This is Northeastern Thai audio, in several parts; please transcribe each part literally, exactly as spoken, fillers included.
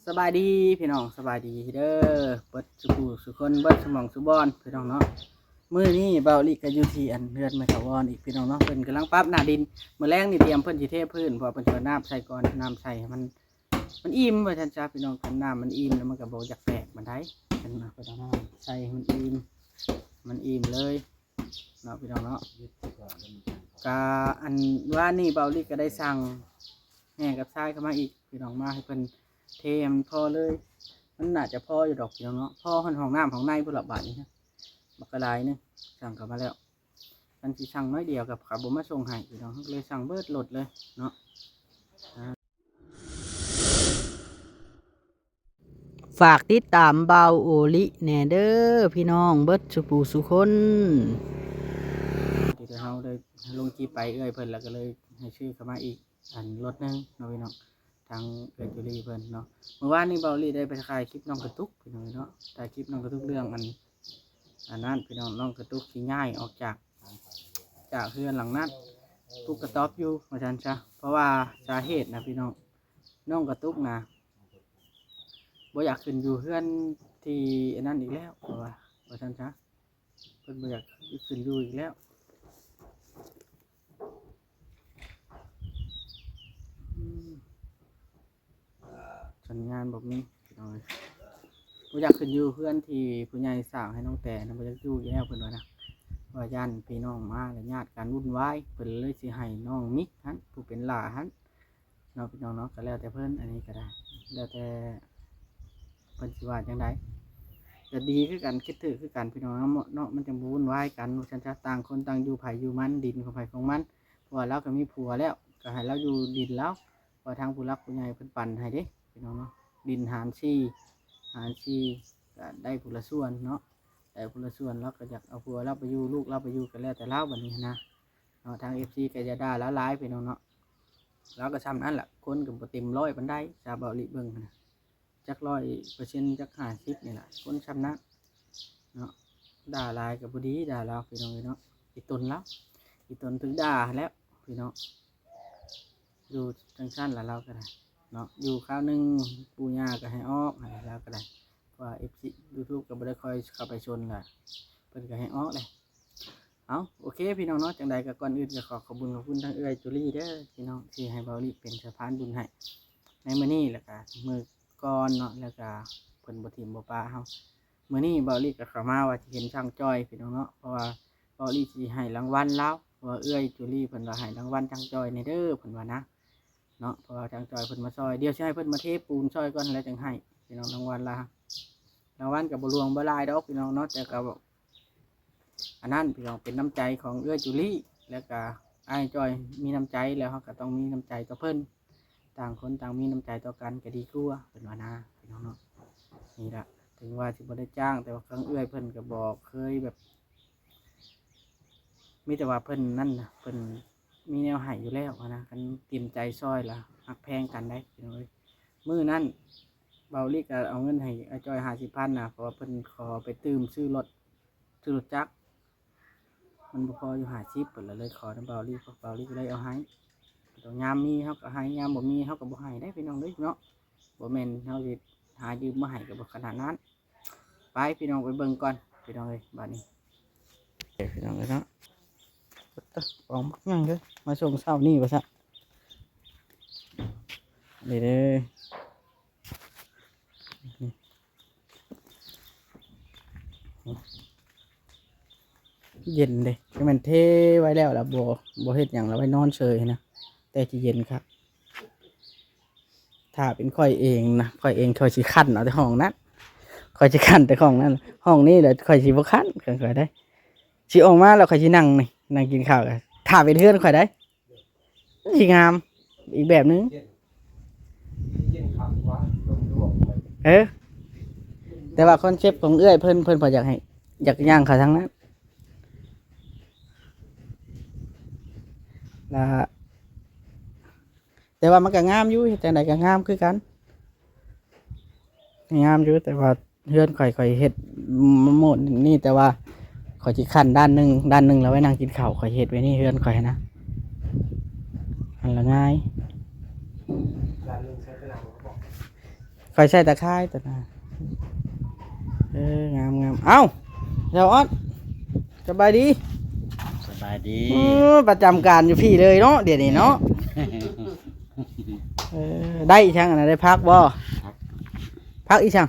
สบายดีพี่น้อง สบายดีเด้อ เบิดสุผู้สุคน เบิดสมองสุบอนพี่น้องเนาะ มื้อนี้เบาหลีก็อยู่ที่อันเฮือนแม่ถาวรอีกพี่น้องเนาะ เพิ่นกำลังปรับหน้าดิน มื้อแลงนี่เตรียมเพิ่นสิเทพื้น เพราะว่าเพิ่นสิเอาน้ำใส่ก่อน น้ำใส่ให้มัน มันอิ่มว่าซั่นซะพี่น้อง คันน้ำมันอิ่มแล้วมันก็บ่อยากแตกปานใด เพิ่นว่าเพิ่นเอาน้ำใส่ให้มันอิ่ม มันอิ่มเลยเนาะพี่น้องเนาะ ก็อันว่านี่เบาหลีก็ได้สั่งแร่กับทรายเข้ามาอีกพี่น้อง มาให้เพิ่นเทให้มันพอเลย มันน่าจะพออยู่ดอกพี่น้องเนาะ พอห้องน้ำห้องในพุ้นละบาดนี้นะ บักกะหลายหนึ่งสั่งเข้ามาแล้ว มันสิสั่งน้อยเดียวกับเขาบ่มาส่งให้พี่น้อง เลยสั่งเบิดรถเลยเนาะ อ่า ฝากติดตามเบาโอลิแหน่เด้อพี่น้อง เบิดสุผู้สุคน ที่เฮาได้ลงคลิปไปเอื้อยเพิ่น แล้วก็เลยให้ซื้อเข้ามาอีกอันรถหนึ่งเนาะพี่น้อง ทางเอื้อยจุลีเพิ่นเนาะ เมื่อวานนี้เบาหลีได้ไปถ่ายคลิปน้องกระตุกพี่น้องเนาะ ถ่ายคลิปน้องกระตุกเรื่องอัน อันนั้นพี่น้อง น้องกระตุกสิย้ายออกจาก จากเฮือนหลังนั้น ตุกกระต๊อบอยู่ว่าซั่นซะ เพราะว่าสาเหตุนะพี่น้อง น้องกระตุกนะ บ่อยากขึ้นอยู่เฮือนที่อันนั้นอีกแล้ว เพราะว่าว่าซั่นซะ เพิ่นบ่อยากขึ้นอยู่อีกแล้ว อืม สัญญาณบ่มีพี่น้องเอ้ย บ่อยากขึ้นอยู่เฮือนที่ผู้ใหญ่สร้างให้น้องแต่นะ บ่อยากอยู่อีกแล้วเพิ่นว่านะ ว่าย่านพี่น้องมาแล้วญาติกันวุ่นวาย เพิ่นเลยสิให้น้องมิกหั้น ผู้เป็นหล้าหั้นเนาะพี่น้องเนาะ ก็แล้วแต่เพิ่น อันนี้ก็ได้ แล้วแต่เพิ่นสิว่าจั่งใด ก็ดีคือกัน คิดถืกคือกันพี่น้องเนาะ เนาะ มันจั่งบ่วุ่นวายกัน ว่าซั่นซะ ต่างคนต่างอยู่ไผอยู่มัน ดินของไผของมัน เพราะว่าลาวก็มีผัวแล้ว ก็ให้ลาวอยู่ดินลาว เพราะว่าทางผู้หลักผู้ใหญ่เพิ่นปันให้เด้พี่น้องเนาะ ดินหารสี่ หารสี่ ก็ได้ผู้ละส่วนเนาะ ได้ผู้ละส่วน ลาวก็อยากเอาผัวลาวไปอยู่ ลูกลาวไปอยู่ ก็แล้วแต่ลาวบัดนี้หั้นนะเนาะ ทางเอฟซีก็อย่าด่าลาวหลายพี่น้องเนาะ ลาวก็ส่ำนั้นล่ะ คนก็บ่เต็มร้อยปานใด ซาเบาหลีเบิ่งหั้นนะ จักร้อยเปอร์เซ็นต์ จักห้าสิบนี่ล่ะ คนส่ำนั้นเนาะ ด่าหลายก็บ่ดี ด่าลาวพี่น้องเอ้ยเนาะ อีตนลาว อีตนถืกด่าหั้นแหล้วพี่น้อง อยู่จั่งซั่นล่ะลาวก็ได้เนาะ อยู่คราวหนึ่งปู่ย่าก็ให้ออก ลาวก็ได้ เพราะว่าเอฟซียูทูบก็บ่ได้ค่อยเข้าไปชนล่ะ เพิ่นก็ให้ออกแหละ เอา โอเคพี่น้องเนาะ จั่งใดก็ก่อนอื่นก็ขอขอบคุณขอบคุณทางเอื้อยจุลีเด้อพี่น้อง ที่ให้เบาหลีเป็นสะพานบุญให้ในมื้อนี้ แล้วก็มื้อก่อนเนาะ แล้วก็เพิ่นบ่ถิ่มบ่ปาเฮา มื้อนี้เบาหลีก็เข้ามาว่าสิเห็นช่างจ้อยพี่น้องเนาะ เพราะว่าเบาหลีสิให้รางวัลลาว เพราะว่าเอื้อยจุลีเพิ่นว่าให้รางวัลช่างจ้อยแหน่เด้อ เพิ่นว่านะ เนาะ เพราะว่าช่างจ้อยเพิ่นมาซ่อย เดี๋ยวสิให้เพิ่นมาเทปูนซ่อยก่อนแล้วจั่งให้พี่น้อง รางวัลลาว รางวัลก็บ่หลวงบ่หลายดอกพี่น้องเนาะ แต่ก็ อันนั้นพี่น้อง เป็นน้ำใจของเอื้อยจุลี แล้วก็อ้ายจ้อยมีน้ำใจ แล้วเฮาก็ต้องมีน้ำใจต่อเพิ่น ต่างคนต่างมีน้ำใจต่อกันก็ดีกว่า เพิ่นว่านะพี่น้องเนาะ นี่ล่ะ ถึงว่าสิบ่ได้จ้าง แต่ว่าทางเอื้อยเพิ่นก็บอกเคยแบบ มีแต่ว่าเพิ่นนั่นนะ เพิ่นมีแนวให้อยู่แล้วหั้นนะ คันเต็มใจซ่อยล่ะ ฮักแพงกันได้พี่น้องเอ้ย มื้อนั้นเบาหลีก็เอาเงินให้อ้ายจ้อยห้าสิบพันนะ เพราะว่าเพิ่นขอไปตื่มซื้อรถ ซื้อรถจักร มันบ่พออยู่ห้าสิบ เพิ่นละเลยขอนำเบาหลี เบาหลีก็เลยเอาให้ ตอนยามมีเฮาก็ให้ ยามบ่มีเฮาก็บ่ให้ได้พี่น้องเด้อเนาะ บ่แม่นเฮาสิหายืมมาให้ก็บ่ขนาดนั้น ไปพี่น้องไปเบิ่งก่อนพี่น้องเอ้ย บาดนี้ โอเคพี่น้องเอ้ยเนาะ ออกบักใหญ่เลย มาส่งเช้านี่ว่าซะ นี่เด้อ เย็นเด้ คือมันเทไว้แล้วล่ะ บ่ บ่เฮ็ดหยังแล้ว ไว้นอนเฉยนะ แต่สิเย็นคัก ถ้าเป็นข้อยเองนะ ข้อยเองข้อยสิคันเอาแต่ห้องนั้น ข้อยสิคันแต่ห้องนั้น ห้องนี้แหละข้อยสิบ่คัน ข้อยได้ สิออกมาแล้วข้อยสินั่งนี่ นั่งกินข้าวกัน ถ้าเป็นเฮือนข้อยได้ สิงาม อีกแบบหนึ่ง เออ แต่ว่าคอนเซปต์ของเอื้อยเพิ่น เพิ่นบ่อยากให้ อยากย่างเขาทางนั้น ละ แต่ว่ามันก็งามอยู่ เฮ็ดจั่งใดก็งามคือกัน งามอยู่ แต่ว่าเฮือนข้อย ข้อยเฮ็ดโหมดนี่ แต่ว่าข้อยสิคันด้านหนึ่ง ด้านหนึ่งแล้วไว้นั่งกินข้าว ข้อยเฮ็ดไว้นี่เฮือนข้อยนะ อันละง่าย ด้านหนึ่งใช้เป็นหลังกระบอก ข่อยใส่ตะข่ายตัวนั้น เออ งามงาม เอ้า เจ้าออด สบายดี สบายดี เออ ประจำการอยู่พี้เลยเนาะ เดี๋ยวนี้เนาะ เออ ได้อีช่างอันนั้น ได้พักบ่ พัก พักอีช่าง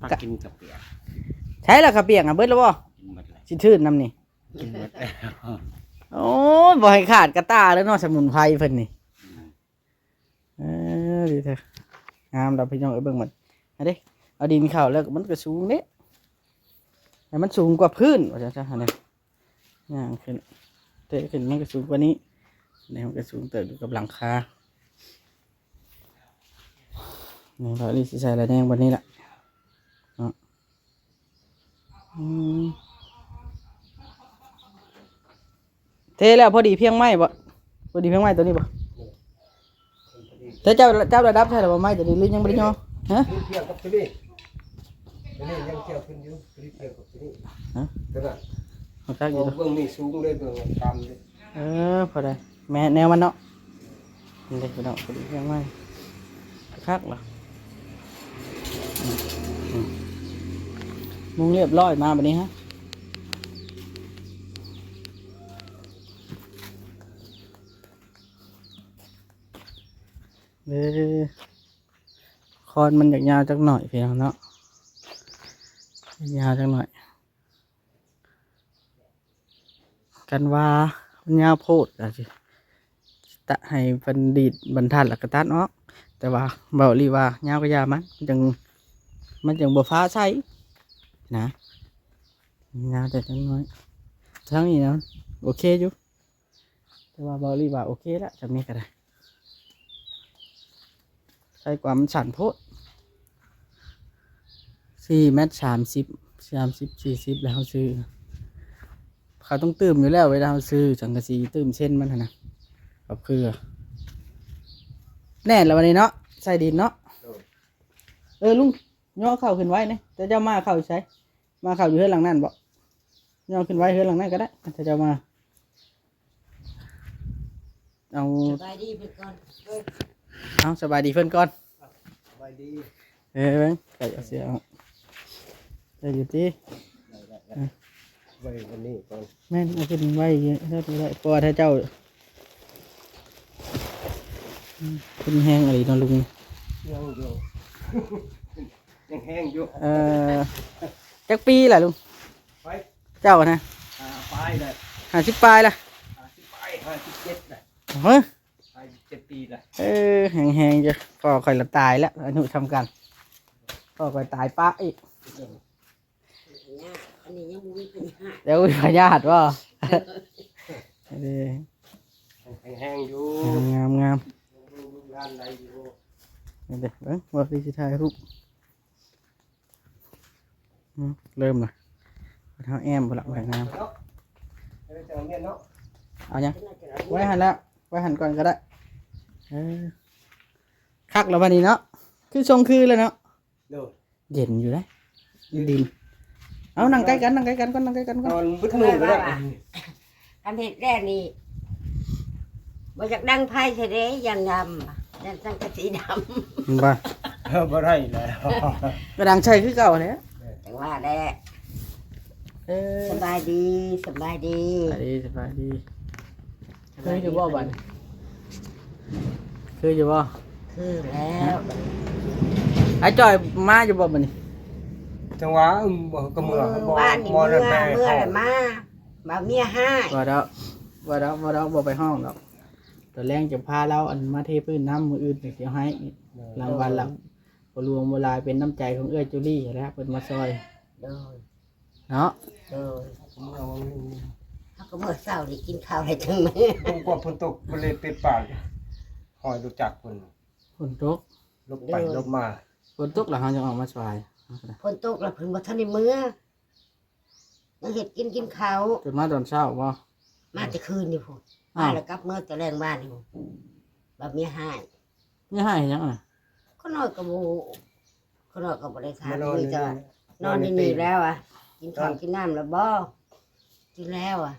พักกินกะเปียก ใช่ละกะเปียกอ่ะ เบิดแล้วบ่ กินหมดแล้ว สิทื่นนำนี่ กินหมดแล้ว โอ้ย บ่ให้ขาดกะตาแล้วเนาะ สมุนไพรเพิ่นนี่ เออ ดีแท้ งามดอกพี่น้องเอ้ย เบิ่งมัน อันนี้ เอาดินเข้าแล้วมันก็สูงเด้ ให้มันสูงกว่าพื้น ว่าซั่นซะ อันนี้ ย่างขึ้น เตะขึ้นมันก็สูงกว่านี้ นี่มันก็สูงเติบอยู่กับหลังคา นี่ บ่าวลีสิใส่ระแนงบนนี้ละ เนาะ อืม เทแล้วพอดีเพียงไม้บ่ พอดีเพียงไม้ตัวนี้บ่ แต่เจ้า เจ้าระดับใช่หรือบ่ไม้ตัวนี้ หรือยังบ่ได้ย่อ ฮะ นี่เพียงกับตัวนี้ ตัวนี้ยังเกี่ยวขึ้นอยู่ ตัวนี้เพียงกับตัวนี้ ฮะ ตัวนั้น มันคักอยู่ เบิ่งนี่สูงเลย เบิ่งต่ำเลย เออ พอได้ แม่นแนวมันเนาะ นี่เด้อพี่น้อง พอดีเพียงไม้ คักเหรอ อืม อืม มุงเรียบร้อยมาบัดนี้ฮะ เด้อ คอนมันอยากยาวจักหน่อยพี่น้องเนาะ ยาวจักหน่อย กันว่ามันยาวโพด ก็สิตะ ให้เพิ่นดีดบรรทัดแล้วก็ตัดออก แต่ว่าบ่าวลีว่ายาวก็ยาวมัน มันจัง มันจังบ่ฟ้าใสนะ ยาวแต่จักหน่อย ทางนี้นะ โอเคอยู่ แต่ว่าบ่าวลีว่าโอเคละ จำนี้ก็ได้ ใส่ความมันสั้นโพด สี่เมตรสามสิบ สามสิบ สี่สิบ แล้วเราซื้อ เขาต้องตื่มอยู่แล้ว เวลาเราซื้อสังกะสี ตื่มเส้นมันหั้นนะ กับเครือ แน่นแล้ววันนี้เนาะ ใส่ดินเนาะ โดย เออ ลุง ย่อเข่าขึ้นไว้นี่ แต่เจ้ามาเข่าอยู่ไส มาเข่าอยู่เฮือนหลังนั่นบ่ ย่อขึ้นไว้เฮือนหลังนั่นก็ได้ ถ้าเจ้ามา เอา สบายดีเพิ่นก่อน เอ้ย เอา สบายดีเพิ่นก่อน สบายดี เออ เบิ่ง ใส่เอาเสื้อออก ใส่อยู่ติ ได้ ได้ ได้ ไว้วันนี้ก่อน แม่น เอาขึ้นไว้อยู่ ได้ ได้ เพราะว่าถ้าเจ้า อืม ขึ้นแฮงอีหลีเนาะลุง ยังอยู่ ยังแฮงอยู่ เอ่อ จักปีล่ะลุง ไป เจ้านะ อ่า ปลายเลย ห้าสิบปลายล่ะ ห้าสิบปลาย ห้าสิบเจ็ดเลย เฮ้ย ห้าสิบเจ็ดปีเลย เออ แฮงๆ อยู่ พ่อข่อยละตายแล้ว อายุส่ำกัน พ่อข่อยตายปะอีก อันนี้ยังบ่มีพยาธิ เดี๋ยวมีพยาธิบ่ เออ แฮงๆ อยู่ งามๆ งาม ลูกหลานได้อยู่ นี่เด้อ เบิ่ง ว่าสิถ่ายรูป อืม เริ่มละ เอาแอมพุ้นละ ไว้งาม เนาะ เดี๋ยวจะเอาเมียนเนาะ เอาหยัง ไว้หั่นแล้ว ไว้หั่นก่อนก็ได้ เออ คักแล้วบัดนี้เนาะ คือทรงคือแล้วเนาะ โดย เย็นอยู่นะ เย็น ดิน เอานั่งใกล้กัน นั่งใกล้กันก่อน นั่งใกล้กันก่อน นอนบึดมือก็ได้ คันเฮ็ดแล้วนี่ บ่อยากดังไฟซะเด้ ย่านดำ ย่านสังกะสีดำ บ่ เออ บ่ได้แล้ว ก็ดังใส่คือเก่าแหละ จังว่าแหละ เออ สบายดี สบายดี สบายดี สบายดี คืออยู่บ่บัดนี้ คืออยู่บ่ คือแล้ว ไอ้จ้อยมาอยู่บ่บัดนี้ จังหวะ อืม บ่ ก็เมื่อ เออ บ่ บ้านนี่ บ่ได้ เมื่อ ไป เมื่อ ห้อง แล้วมา บ่าเมียฮ้าย บ่ดอก บ่ดอก บ่ดอก บ่ไปฮ้องดอก ตอนแรกจะพาเราอันมาเทพื้นน้ำ มื้ออื่นก็สิเอาให้ เออ รางวัลละ บ่หลวงบ่หลาย เป็นน้ำใจของเอื้อยจูลี่หั้นแหละ เพิ่นมาซอย โดย เนาะ โดย เฮาก็เมื่อเช้านี่กินข้าวให้จังมื้อ ผมกลัวฝนตก บ่เลยไปปาด หอยรู้จักเพิ่น ฝนตก ลบไป โดย ลบมา ฝนตกแล้วเฮาจะออกมาซอย ฝนตกแล้วเพิ่นบ่ทันได้เมือ ยังเฮ็ดกินกินข้าว เพิ่นมาตอนเช้าบ่ มาแต่คืนนี่พุ้น อ้าว มาแล้วกลับเมือแต่แลงบ้านนี่พุ้น บ่าเมียฮ้าย เมียฮ้ายหยังน่ะ ข้าน้อยก็บ่ ข้าน้อยก็บ่ได้ถาม มานอน มีแต่ว่า นี่ นอนนี่ นี่แล้วอะ กินข้าว นอน กินน้ำแล้วบ่ กินแล้วอะ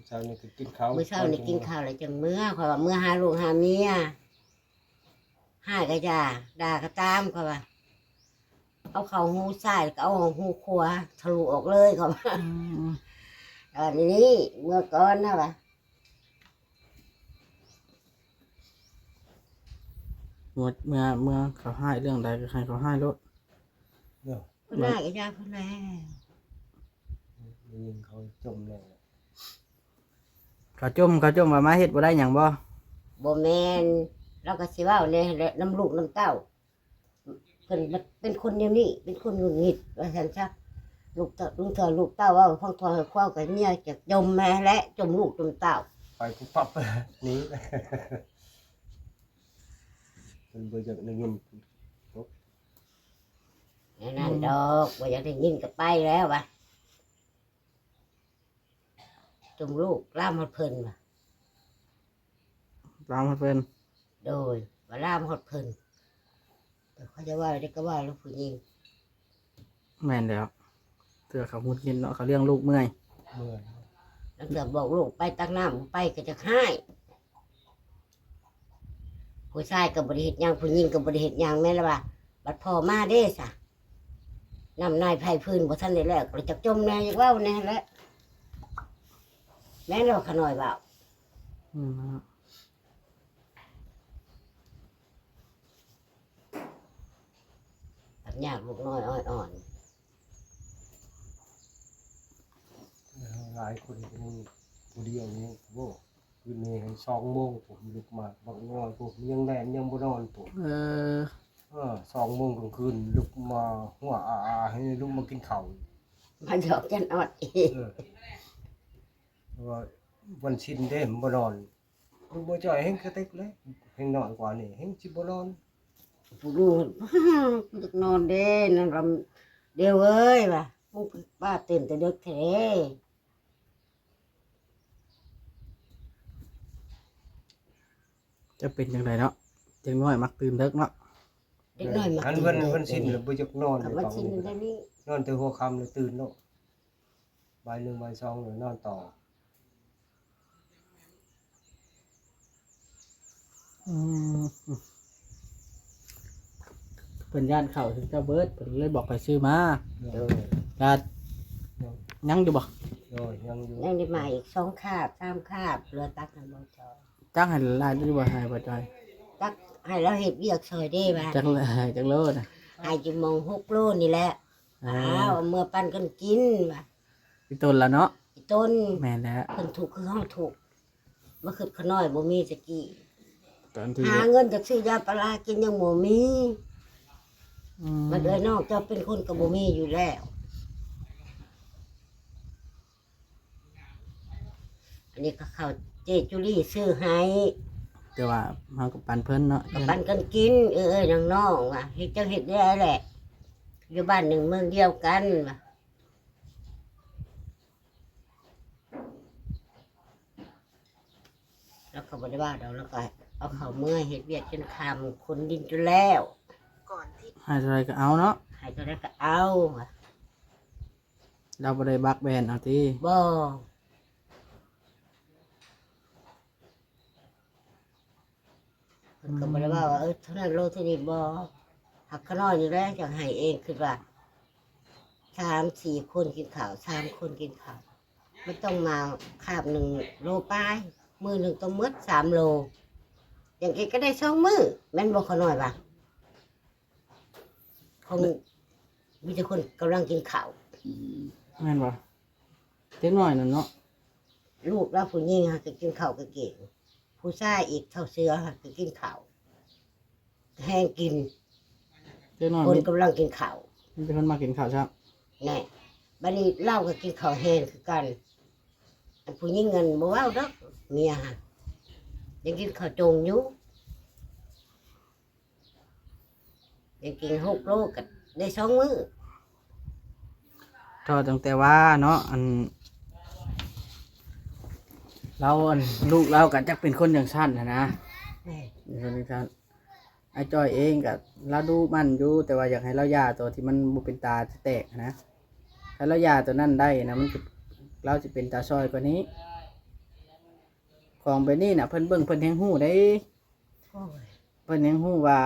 เช้านี่ก็กินข้าว มื้อเช้านี่กินข้าวแล้วจังเมือ ข้อยว่าเมือหาลูกหาเมีย ฮ้ายก็อย่า ด่าก็ตาม ข้อยว่า เอาเข้าหูซ้ายแล้วก็เอาออกหูขวา ทะลุออกเลยเขาว่า อืม เออ นี่ เมื่อก่อนนะวะ เมื่อ เมื่อ เมื่อเขาให้เรื่องใดก็ให้เขาให้โลด เนาะ เพิ่นได้ก็ยาเพิ่นแล้ว ได้ยินเขาจมแล้ว เขาจม เขาจมว่ามาเฮ็ดบ่ได้หยังบ่ บ่แม่น เราก็สิเว้าแหน่แหละ นำลูกนำเต้า เพิ่นเป็นคนแนวนี้ เป็นคนหงุดหงิด ว่าซั่นซะ ลูกเต้า ลูกเต้า ลูกเต้าเว้าฟังทองให้ความกับเมียจะจมแม่และจมลูกจมเต้า ไปปุ๊บปั๊บ หนี เพิ่นบ่อยากได้ยิน แนวนั้นดอก บ่อยากได้ยินก็ไปแล้ววะ จมลูกลามฮอดเพิ่นวะ ลามฮอดเพิ่น โดย ว่าลามฮอดเพิ่น แต่เขาจะว่าได้ก็ว่าแล้วผู้หญิง แม่นแล้ว เทื่อเขาหงุดหงิดเนาะ เขาเลี้ยงลูกเมื่อย เมื่อย แล้วเทื่อบอกลูกไปตักน้ำ ไปก็จะให้ ผู้ชายก็บ่ได้เฮ็ดหยัง ผู้หญิงก็บ่ได้เฮ็ดหยัง แม่นละว่า บัดพ่อมาเด้ซะ น้ำนายไผพื้นบ่ทันได้แล้ว ก็จักจมแหน่ อยากเว้าแหน่แหละ แม่นแล้วขะน้อยเว้า อืม ปัญญาลูกน้อยอ้อยอ่อน หลายคนเป็นผู้เดียวนี่ โอ้ คืนนี้ให้สองโมงผมลุกมา บักน้อยผมยังแล่นยังบ่นอนผม เออ เออ สองโมงกลางคืนลุกมาหัวอาๆ ให้ลุกมากินข้าว มาหยอกจันออดอีก เออ เพราะว่าวันศีลเด้มันบ่นอน ลูกบ่จ่อยแฮงกระเต็กเลย แฮงน้อยกว่านี่แฮงสิบ่นอน ผู้ลูก อยากนอนเด้ นั่นว่า เดี๋ยวเอ้ย ว่า มึงป้าตื่นแต่ดึกแท้ จะเป็นจังไดเนาะ เด็กน้อยมักตื่นเด็กเนาะ เด็กน้อยมัก คัน ตื่น เพิ่น เด็ก เพิ่นศีลแล้วบ่อยากนอน คัน เลย วันศีล ฟัง เดี๋ยวนี้ นอนแต่หัวค่ำแล้วตื่นเนาะ บ่ายหนึ่งบ่ายสองแล้วนอนต่อ อืม เพิ่นย้านเข้าถึงเจ้าเบิด เพิ่นเลยบอกไปซื้อมา โดย แล้ว ยัง ยังอยู่บ่ โดย ยังอยู่ ยังได้มาอีกสองคาบ สามคาบ เหลือตักให้บ่จอย จักให้หลายอยู่บ่ ให้บ่จอย จักให้เราเฮ็ดเวียกซอยเด้ว่า จัก จักโลนะ ให้อยู่หม่องหกโลนี่แหละ อ่า อ้าว เอาเมื่อปันกันกินว่ะ อีต้นละเนาะ อีต้น แม่นแล้ว เพิ่นทุกข์คือเฮาทุกข์ มาคิดขะน้อยบ่มีจักกี้ ตอนที่ หาเงินจะซื้อยาปลากินยังบ่มี อืม มาเดือยนอกเจ้าเป็นคนก็บ่มีอยู่แล้ว อันนี้ก็ข้าวเจจุลีซื้อให้ แต่ว่าเฮาก็ปันเพิ่นเนาะ ก็ปันกันกิน เออๆ น้องๆ ว่า เฮ็ดจั่งเฮ็ดได้แหละ อยู่บ้านหนึ่งเมืองเดียวกัน ว่า แล้วก็บ่ได้ว่าดอก แล้วก็เอาเข้าเมือเฮ็ดเวียกจนค่ำ ขนดินจนแล้ว ให้เท่าใดก็เอาเนาะ ให้เท่าใดก็เอา เราบ่ได้บักแบนเอาติ บ่ เพิ่นก็บ่ได้ว่าว่า เออ เท่านั้นโลเท่านี้บ่ หักขะน้อยนี่แหละจั่งให้เอง คิดว่า สามสี่คนกินข้าว สามคนกินข้าว มันต้องมาคาบหนึ่งโลปลาย มื้อหนึ่งต้องหมดสามโล อย่างเก่งก็ได้สองมื้อ แม่นบ่ขะน้อยว่า ของมีแต่คนกำลังกินข้าว แม่นบ่ เด็กน้อยนั่นเนาะ ลูกเราผู้หญิงหากก็กินข้าวก็เก่ง ผู้ชายอีกเฒ่าเสือหากก็กินข้าว แฮงกิน เด็กน้อย คนกำลังกินข้าว มันเป็นคนมากินข้าวเช้า แน่ บัดนี้เราก็กินข้าวแฮงคือกัน อันผู้หญิงเงินบ่เว้าดอก เมียหะ ยังกินข้าวจงอยู่ ยังกินหกโลก็ได้สองมื้อ ก็ตั้งแต่ว่าเนาะ อัน เรา อัน ลูกเราก็จักเป็นคนจั่งซั่นหั้นนะ แม่ เป็นคนจั่งซั่น อ้ายจ้อยเองก็ลาวดุมันอยู่ แต่ว่าอยากให้ลาวหย่าตัวที่มันบ่เป็นตาแตกหั้นนะ ถ้าลาวหย่าตัวนั้นได้นะ มันสิ ลาวสิเป็นตาซ่อยกว่านี้ ของแบบนี้น่ะ เพิ่นเบิ่งเพิ่นแฮงฮู้เด้ โอ้ย เพิ่นแฮงฮู้ว่า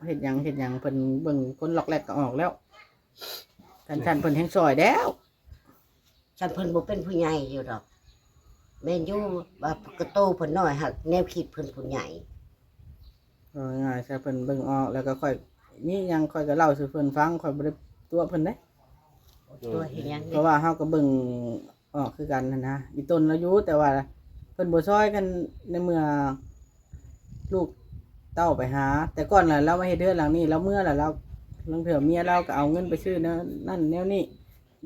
เฮ็ดหยังเฮ็ดหยัง เพิ่นเบิ่งคนล็อกแล็กก็ออกแล้ว คันซั่นเพิ่นแฮ่งซอยแล้ว ซั่นเพิ่นบ่เป็นผู้ใหญ่อยู่ดอก แม่นอยู่ ว่ากระโตเพิ่นน้อยหักแนวคิดเพิ่นผู้ใหญ่ เว้าง่ายๆ ซะเพิ่นเบิ่งออก แล้วก็ข้อยมีหยังข้อยก็เล่าสู่เพิ่นฟัง ข้อยบ่ได้ตั๋วเพิ่นเด้ ตั๋วเฮ็ดหยัง เพราะว่าเฮาก็เบิ่งออกคือกันหั้นนะ อีตนลาวอยู่ แต่ว่าเพิ่นบ่ซอยกันในเมื่อลูกเต้าไปหา แต่ก่อนน่ะลาวมาเฮ็ดเฮือนหลังนี้ ลาวเมือแล้วลาว ลางเทื่อเมียลาวก็เอาเงินไปซื้อแนวนั้นแนวนี้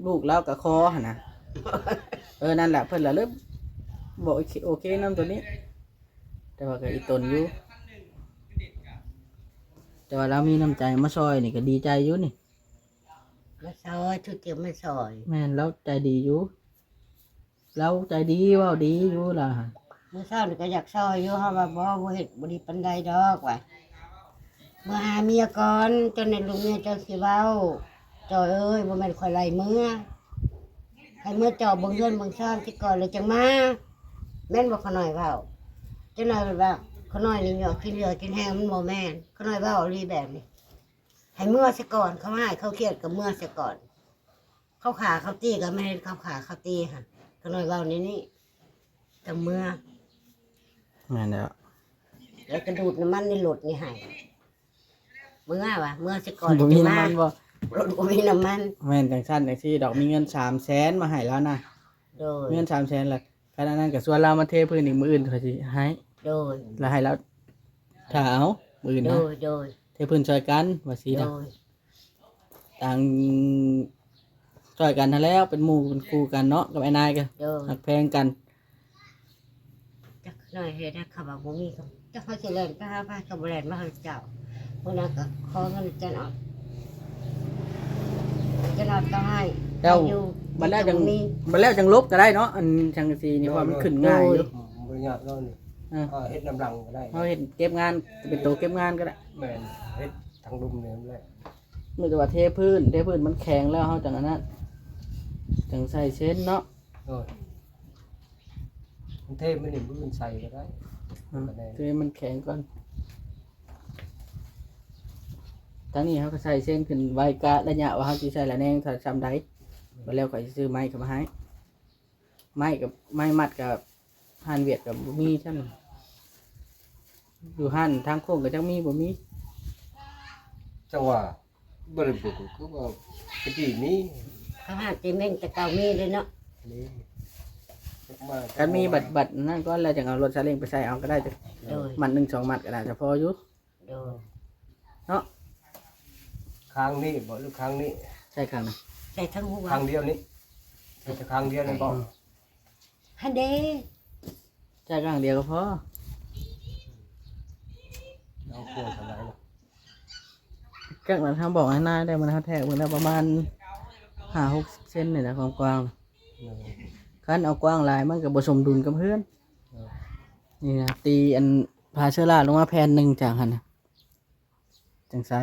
ลูกลาวก็ขอหั้นนะ เออ นั่นแหละ เพิ่นละเลยบ่โอเค โอเคนำตัวนี้ แต่ว่าก็อีตนอยู่ แต่ว่าลาวมีน้ำใจมาซอยนี่ก็ดีใจอยู่นี่ มาซอย ชุดเดียวมาซอย แม่น ลาวใจดีอยู่ ลาวใจดี เว้าดีอยู่ล่ะ มื้อเช้านี่ก็อยากซอยอยู่ เฮาว่าบ่ บ่เฮ็ดบ่ดีปานใดดอกว่า เมือหาเมียก่อน จนได้ลูกเมียจั่งสิเว้า จอยเอ้ย บ่แม่นข้อยไล่เมือ ให้เมือจอบเบิ่งเฮือนเบิ่งซานสิก่อนแล้วจั่งมา แม่นบ่ ข้าน้อยเว้า จั่งน้อยว่า ข้าน้อยนี่ยอดกินเหลือกินแฮง มันบ่แม่น ข้าน้อยเว้าอีหลีแบบนี้ ให้เมือซะก่อน เขาฮ้ายเขาเครียดก็เมือซะก่อน เขาฆ่าเขาตีก็แม่น เขาฆ่าเขาตีหั่น ข้าน้อยเว้าแนวนี้ จั่งเมือ แม่นแล้ว แล้วก็ดูดน้ำมันในรถนี่ให้ เมือว่ะ เมือซะก่อน บ่มีน้ำมันบ่ รถบ่มีน้ำมัน แม่นจั่งซั่นจั่งซี่ดอก มีเงินสามแสนมาให้ลาวนะ โดย เงินสามแสนละ คันอันนั้นก็ชวนลาวมาเทพื้นอีก มื้ออื่นข้อยสิให้ โดย แล้วให้ลาวถ่าเอา มื้ออื่น โด นะ ย โดย เทพื้นซอยกัน ว่าซี่ โด นะ ย ต่างซอยกันหั้นแหล้ว เป็นหมู่เป็นคู่กันเนาะ กับอ้ายนายก็ โดย ฮักแพงกัน จักหน่อยเฮ็ดให้เขาว่าบ่มีก็ จักเขาสิแล่นไปหาไผก็บ่แล่นมาหาเจ้า มื้อนั้นก็ขอเงินจั่งเอา จั่งเอาก็ให้ แล้ว ให้อยู่ บัดแล้วจั่ง มี บัดแล้วจั่งลบก็ได้เนาะ อันสังกะสีนี่ โดย เพราะมันขึ้นง่ายอยู่ โดย บ่ยากเนาะนี่ อ่า เออ เฮ็ดนำหลังก็ได้ เฮาเฮ็ดเก็บงาน เป็นโตเก็บงานก็ได้ แม่น เฮ็ดทางลุ่มนี่แหละ มีแต่ว่าเทพื้น เทพื้นมันแข็งแล้วเฮาจั่งอันนั้น จั่งใส่เซนเนาะ โดย มันเทมันนี่ มื้ออื่นใส่ก็ได้ อืม ก็ได้ เทมันแข็งก่อน ทางนี้เฮาก็ใส่เซนขึ้นไว้กะระยะว่าเฮาสิใส่ระแนงเท่า ส่ำใด บัดแล้วข้อยสิซื้อไม้เข้ามาให้ ไม้กับ ไม้มัดกับ ฮ้านเวียดก็บ่มีซั่น อยู่ฮ้านทางโค้งก็จักมีบ่มี จั่งว่า บ่ได้บุก คือว่าตะกี้มี เขาหาตีเม่งแต่เก่ามีเลยเนาะ นี่ จักมา คันมีบัด บัดนั่นก่อน แล้วจั่งเอารถซาเล้งไปใส่เอาก็ได้จ้ะ โดย มัดหนึ่งสองมัดก็น่าจะพออยู่ โดย เนาะ ข้างนี้บ่ หรือข้างนี้ ใส่ข้างนะ ใส่ทั้งหัว ข้างเดียวนี้ ใส่แต่ข้างเดียวนี่บ่ อืม หั่นเด้ ใส่ข้างเดียวก็พอ เอาขวดเท่าไหร่ล่ะ จากนั้นเฮาบอกให้นายได้ มันเฮาแทกเบิ่งแล้วประมาณห้าหกสิบเซนนี่แหละ ความกว้าง เออ คันเอากว้างหลายมันก็บ่สมดุลกับเฮือน เออ นี่นะ ตีอันผ้าเชอร่าลงมาแผ่นหนึ่งจากหั่นน่ะ จั่งใส่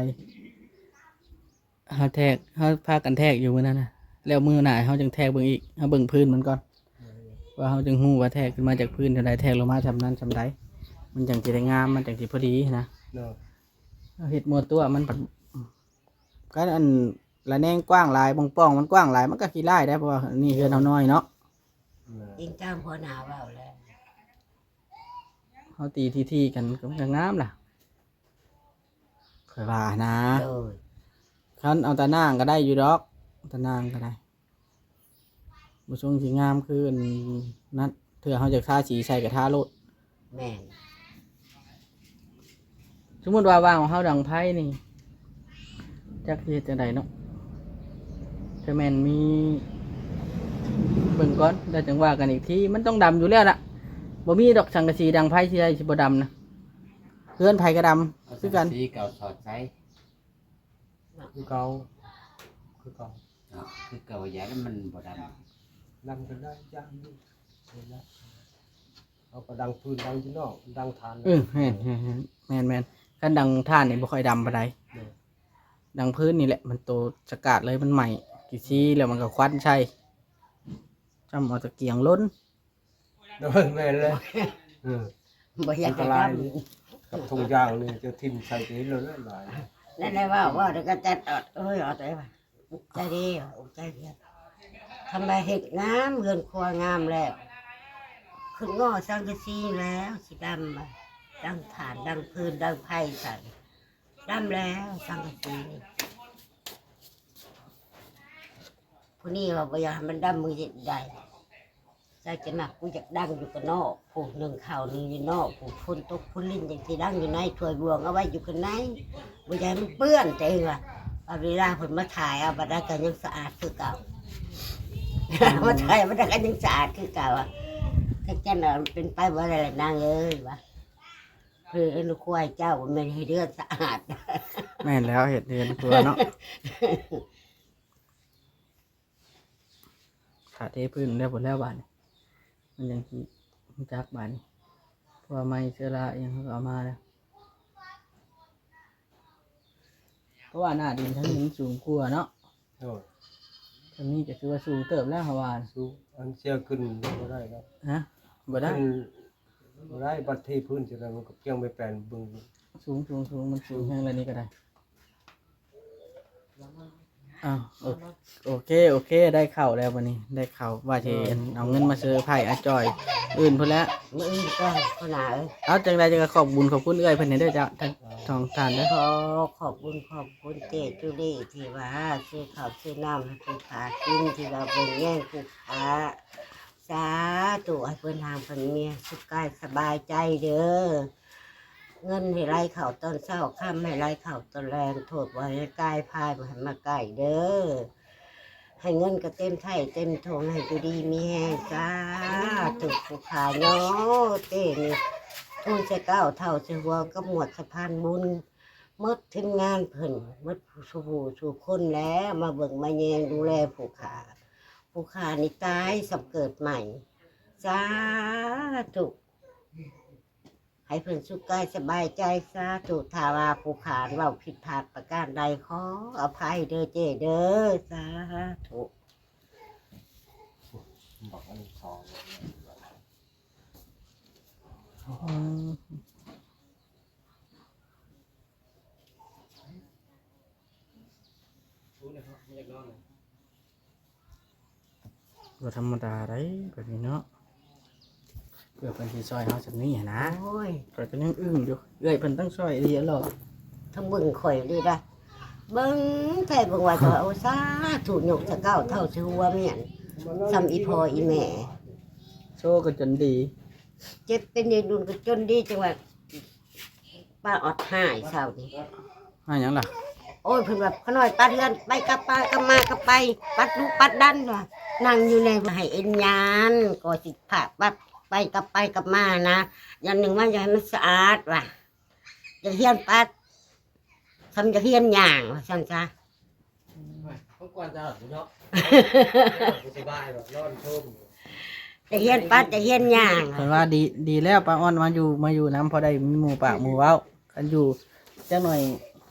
เฮาแทก เฮาพากันแทกอยู่มื้อนั้นน่ะ แล้วมื้อหน้าเฮาจั่งแทกเบิ่งอีก เฮาเบิ่งพื้นมันก่อน เออ ว่าเฮาจั่งฮู้ว่าแทกขึ้นมาจากพื้นเท่าใด แทกลงมาส่ำนั้นส่ำใด มันจั่งสิได้งาม มันจั่งสิพอดีนะ เนาะ เฮาเฮ็ดมั่วตั๋วมันปัด คันอันระแนงกว้างหลาย ป่องๆ มันกว้างหลาย มันก็ขี้ร้ายได้ เพราะว่านี่เฮือนเฮาน้อยเนาะ เออ อิงตามพ่อหน้าเว้าแล้ว เฮาตีทีๆ กันก็ มันก็งามล่ะ ข้อยว่านะ โดย คันเอาตะนางก็ได้อยู่ดอก ตะนางก็ได้ บ่ทรงสิงามคืออันนั้น เทื่อเฮาอยากทาสีใส่ก็ทาโลด แม่น สมมุติว่าวางของเฮาดังไฟนี่ จักสิเฮ็ดจั่งใดเนาะ ถ้าแม่นมี เบิ่งก่อน แล้วจั่งว่ากันอีกที มันต้องดำอยู่แล้วล่ะ บ่มีดอกสังกะสีดังไฟสิได้สิบ่ดำนะ เฮือนไผก็ดำ เอา คือกัน สังกะสีเก่าสอดใส่ คือเก่า คือเก่า เนาะ คือเก่า อย่าให้มันบ่ดำ ดำก็ได้ อย่างนี้ เห็นแล้ว เอาก็ดังฟืน ดังอยู่นอก ดังถ่าน เออ แม่น แม่น แม่น แม่น คันดังถ่านนี่บ่ค่อยดำปานใด เออ ดังฟืนนี่แหละ มันโตสะกาดเลย มันไหม้ ขี้ซี้แล้วมันก็ควันใส่ จ้ำเอาตะเกียงลน โดย แม่นเลย เออ บ่อยากจะ อันตราย ดำ นี่ กับถุงยางนี่จะทิ่มใส่ไปเลยหลาย นั่นแหละว่า ว่าเดี๋ยวก็จัดออก เอ้ย เอาแต่ว่า อุกใจเด้อ อุกใจเด้อ ทำไมเฮ็ดงาม เฮือนครัวงามแล้ว ขึ้นงอสังกะสีแล้ว สิดำบ่ ดังถ่าน ดังฟืน ดังไฟใส่ ดำแล้วสังกะสีนี่ ผู้นี้ว่าบ่อยากให้มันดำ มึงเฮ็ดได้ เจ้าจะมัก กูอยากดังอยู่กับนอก ผู้นึ่งข้าวนึ่งอยู่นอก ผู้ฝนตกฝนลินจั่งสิดังอยู่ใน ถ้วยบ่วงเอาไว้อยู่ข้างใน บ่อยากให้มันเปื้อน แต่เองว่า บัดเวลาเพิ่นมาถ่ายเอา บัดนั้นก็ยังสะอาดคือเก่า มาถ่าย บัดนั้นก็ยังสะอาดคือเก่าอะ จักจั่นน่ะ มันเป็นไปบ่ได้ล่ะนางเอ้ย ว่า เพิ่นเอิ้นควายเจ้า บ่แม่นเฮ็ดเฮือนสะอาด แม่นแล้ว เฮ็ดเฮือนครัวเนาะ ถ้าเทพื้นแล้ว พุ้นแล้วบาดนี้ มันจั่งสิรู้จักบาดนี้ เพราะว่าไม้เชื้อราอิหยังเขาก็เอามาแล้ว เพราะว่าหน้าดินทางนี้มันสูงกว่าเนาะ โอ้ย ทางนี้ก็ถือว่าสูงเติบแล้ว เขาว่า สูง อันเสียขึ้นบ่ได้แล้ว ฮะ บ่ได้ ขึ้นบ่ได้ บัดเทพื้นจั่งใด๋มันก็เกี่ยงไปแปลนเบิ่ง สูง สูง สูง มันสูงแฮงแล้วนี่ก็ได้ อ้าว โอ- โอเค โอเค ได้ข้าวแล้วบัดนี้ ได้ข้าว ว่าสิเอาเงินมาเซอร์ไพรส์อาจ่อย อื่นพุ้นแหละ มื้ออื่นก่อน พ่อหน้าเอ้ย เอาจั่งใด๋จั่งก็ขอบบุญขอบคุณเอื้อยเพิ่นแหน่เด้อเจ้า ทั้งสองท่านเด้อ ขอขอบบุญขอบคุณเจ๊จุลีที่ว่าซื้อข้าวซื้อน้ำให้ผู้ขากิน ที่ว่าเบิ่งแยงผู้ขา สาธุ ให้เพิ่นห่างเพิ่นมีสุขกายสบายใจเด้อ เงินให้ไหลเข้าตอนเช้า คำให้ไหลเข้าตอนแลง โทษบ่ให้กาย พายบ่ให้มาใกล้เด้อ ให้เงินก็เต็มไถ่เต็มถุง ให้อยู่ดีมีแฮง สาธุ ผู้ขาเนาะ เจ๊นี่ ทุนใส่เกล้า เฒ่าใส่หัว กับหมวดสะพานบุญ หมดทีมงานเพิ่น หมดผู้สู่ผู้สู่คนแล้ว มาเบิ่งมาแยงดูแลผู้ขา ผู้ขานี่ตายซ้ำเกิดใหม่ สาธุ ให้เพิ่นสุขกายสบายใจ สาธุ ถ้าว่าผู้ขาเว้าผิดพลาดประการใด ขออภัยเด้อเจ๊เด้อ สาธุ บอกว่ามีซอง อืม บ่ธรรมดาได๋ แบบนี้เนาะ เพื่อเพิ่นสิซอยเฮาส่ำนี้หั้นนะ โอ้ย ข้อยก็ยังอึ้งอยู่ เอื้อยเพิ่นต้องซอยอีหลีหรอก ทั้งเบิ่งข่อยเลยนะ เบิ่งแท้เบิ่งว่า ก็ว่า โอ้ สาธุ ยกใส่เกล้า เฒ่าใส่หัวแม่น ส่ำอีพ่ออีแม่ โชว์ก็จนดี เจ็บเป็นยายดุลก็จนดี จั่งว่า ป้าออดหายเช้านี้ หายหยังล่ะ โอ้ย เพิ่นว่า ขะน้อยปัดเฮือน ไปกลับไปกลับมากลับไป ปัดดุปัดดันว่ะ นั่งอยู่ใน ให้เอ็นยาน ก็สิพาปัดไปกลับไปกลับมานะ อย่างหนึ่งว่าอย่าให้มันสะอาดว่ะ จะเฮียนปัด ทำจะเฮียนย่างว่าซั่นซะ ของกวนตลอดเนาะ สบายแบบนอนชม จะเฮียนปัดจะเฮียนย่าง เพิ่นว่าดี ดีแล้ว ป้าออดมาอยู่ มาอยู่นำ พอได้มีหมู่ปากหมู่เว้า คันอยู่จักหน่อย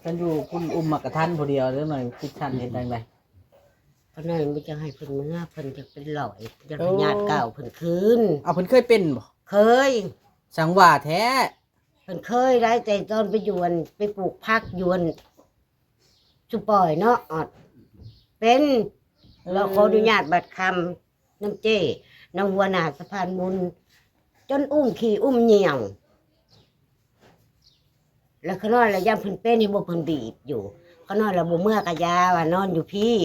คันอยู่พุ้นอุ้มหมากกะทันผู้เดียว จักหน่อยคิดสั้นเฮ็ดจั่งใด๋ ขะน้อยบ่อยากให้เพิ่นเมือ เพิ่นอยากเป็นหลอย อยากให้ญาติเก่าเพิ่นคืน เอา เพิ่นเคยเป็นบ่ เคย สังว่าแท้ เพิ่นเคยได้ แต่ตอนไปอยู่อัน ไปปลูกผักอยู่อัน สุปอยเนาะ ออด เป็น เออ เราขออนุญาตบัดคำ นำเจ้ นำหัวหน้าสะพานบุญ จนอุ้มขี้อุ้มเหยี่ยว แล้วขะน้อยละย่านเพิ่นเป็น นี่บ่เพิ่นบีบอยู่ ขะน้อยละบ่เมือกะยา ว่านอนอยู่พี้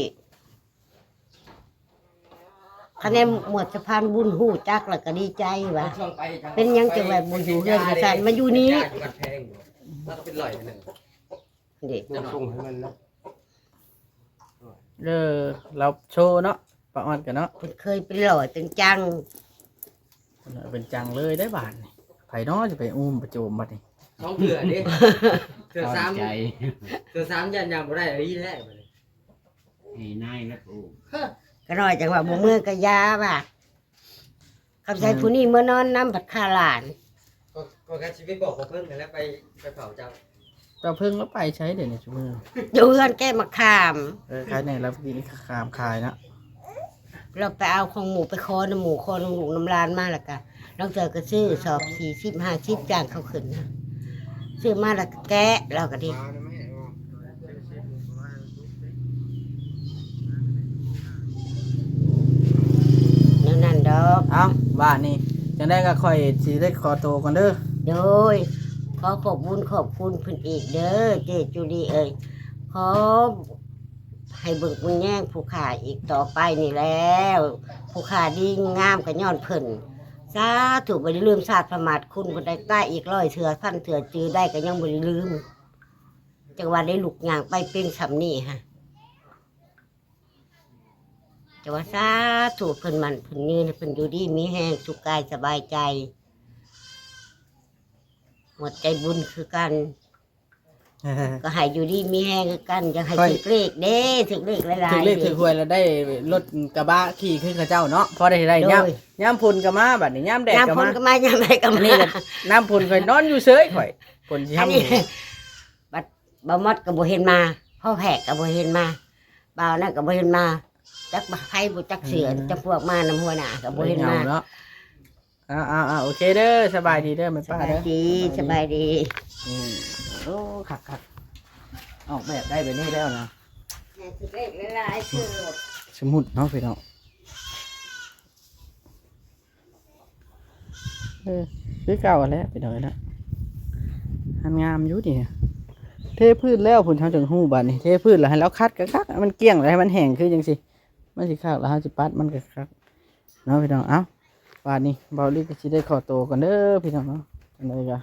คะแนนหมวดสะพานบุญฮู้จักแล้วก็ดีใจว่า เป็นหยังจังว่าบ่อยู่เฮือนจังซั่น มาอยู่นี่ แล้วก็เป็นร้อยหนึ่ง เด้ ส่งให้มันนะ เออ เราโชว์เนาะ ป้าออดกันเนาะ เพิ่นเคยเป็นหลอยเป็นจัง เป็นจังเลยได้บาดนี่ ไผเนาะจะไปอุ้มไปโจมบัดนี้ สองเทื่อเด้ เทื่อสาม ใจ เทื่อสามย่านย่างบ่ได้อีแท้บัดนี้ ให้นายแล้วก็อุ้ม ขะน้อยจังว่าบ่เมือกะยาว่ะ คำใส่ผู้นี้เมือนอนนำบัดฆ่าหลาน ก็ ก็สิไปบอกป้าเพิ่งนั่นแหละ ไป ไปเผาเจ้า ป้าเพิ่งแล้วไปใช้เดี๋ยวนี้ซุมื้อ อยู่เฮือนแก้มะขาม เออ ขายไหนแล้วกินขามขายนะ เราไปเอาของหมู่ไปขอนำหมู่ขอนำลูกนำหลานมาแล้วกะ ลางเทื่อก็ซื้อสอบสี่สิบห้าสิบจ้างเขาขึ้นนะ ซื้อมาแล้วก็แกะ เราก็ดี เอ้า บาดนี้ จังใด๋ก็ข้อยสิได้ขอตัวก่อนเด้อ โดย ขอขอบบุญขอบคุณเพิ่นอีกเด้อ เจ้จุลีเอ้ย ขอให้เบิ่งบุญแยงผู้ข้าอีกต่อไปนี่แล้ว ผู้ข้าดีงามก็ย้อนเพิ่น สาธุ บ่ได้ลืมชาติประมาทคุณ เพิ่นได้ตายอีกร้อยเทื่อ พันเทื่อ จื่อได้ก็ยังบ่ได้ลืม จังว่าได้ลุกย่างไปเป็นส่ำนี้ฮะ จังว่าสาธุ เพิ่นมั่นเพิ่นยืน ให้เพิ่นอยู่ดีมีแฮง สุขกายสบายใจ หมดใจบุญคือกัน ก็ให้อยู่ดีมีแฮงคือกัน อยากให้ ข้อย ถืกเลขเด้ ถืกเลขหลายๆ ถืกเลข เด้ ถืกหวยแล้วได้รถกระบะขี่คือเขาเจ้าเนาะ พอได้ได้ โดย ยาม ยามฝนก็มา บาดนี้ ยามแดด ยาม ก็ ฝน มา ก็มา ยามใดก็ อันนี้ มา ก็ ยามฝนข้อยนอนอยู่เฉยข้อย ฝนสิ อันนี้ ห้ำ บัดบ่าวมอดก็บ่เห็นมา พ่อแพกก็บ่เห็นมา บ่าวนั่นก็บ่เห็นมา จักบ่าไผบ่จักเสือ อืม จักพวกมานำหัวหน้าก็บ่เห็นมา เหงาเนาะ เอาเอาเอา โอเคเด้อ สบายดีเด้อ แม่ป้าเด้อ สบายดี สบายดี อืม โอ้ คักๆ ออกแบบได้แบบนี้แล้วนะ แม่ถือเลขหลายๆ คือ สมุดเนาะพี่น้อง เออ คือเก่าแหละพี่น้องเอ้ยนะ มันงามอยู่นี่ เทพื้นแล้วพุ้น เฮาจั่งฮู้บาดนี้ เทพื้นแล้วให้เราขัดคักๆ ให้มันเกลี้ยง แล้วให้มันแห้งคือจั่งซี้ มันสิคัก แล้วเฮาสิปัดมันคักๆ เนาะพี่น้อง เอ้า บาดนี้บ่าวลีก็สิได้ขอตัวก่อนเด้อพี่น้องเนาะ จังใด๋ก็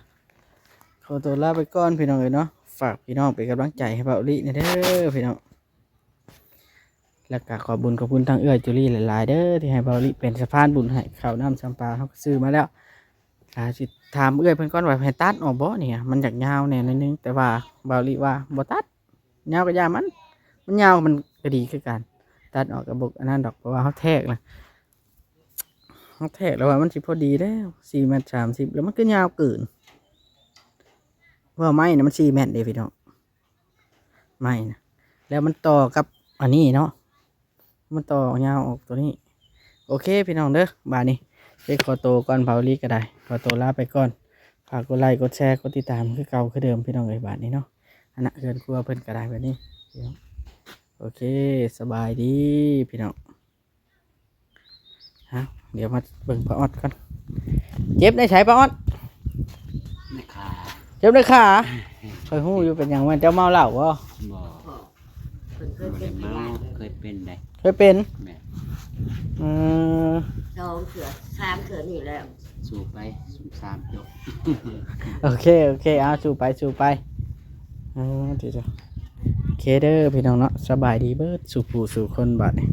ขอตัวลาไปก่อนพี่น้องเอ้ยเนาะ ฝากพี่น้องเป็นกำลังใจให้บ่าวลีแหน่เด้อพี่น้อง แล้วก็ขอบบุญขอบคุณทางเอื้อยจุลีหลายๆ เด้อ ที่ให้บ่าวลีเป็นสะพานบุญให้ ข้าวน้ำสำปาเฮาก็ซื้อมาแล้ว อ่า สิถามเอื้อยเพิ่นก่อนว่าให้ตัดออกบ่เนี่ย มันอยากยาวแหน่หน่อยนึง แต่ว่าบ่าวลีว่าบ่ตัด ยาวก็อย่ามัน มันยาวมันก็ดีคือกัน ตัดออกก็บ่อันนั้นดอก เพราะว่าเฮาแทกนะ เฮาแทกแล้วว่ามันสิพอดีแล้ว สี่เมตรสามสิบ แล้วมันก็ยาวเกิน ว่าไม้น่ะมันสี่เมตรเด้พี่น้อง ไม้น่ะ แล้วมันต่อกับอันนี้เนาะ มันต่อยาวออกตัวนี้ โอเคพี่น้องเด้อ บาดนี้ สิขอตัวก่อน บ่าวลีก็ได้ ขอตัวลาไปก่อน ฝากกดไลค์ กดแชร์ กดติดตามคือเก่าคือเดิมพี่น้องเอ้ย บาดนี้เนาะ อันน่ะ เฮือนครัวเพิ่นก็ได้แบบนี้พี่น้อง โอเค สบายดีพี่น้อง ฮะ เดี๋ยวมาเบิ่งป้าออดก่อน เจ็บในไสป้าออด ในขา เจ็บในขา ข้อยฮู้อยู่ เป็นหยังวะ เจ้าเมาเหล้าบ่ บ่ เพิ่นเคยเป็น บ่ได้เมา เคยเป็นได๋ เคยเป็น แม่น อืม สองเทื่อ สามเทื่อนี่แล้ว สู้ไป สู้สามจบ โอเค โอเค เอา สู้ไป สู้ไป อ๋อ เดี๋ยวๆ โอเคเด้อพี่น้องเนาะ สบายดีเบิดสู่ผู้สู่คนบาดนี้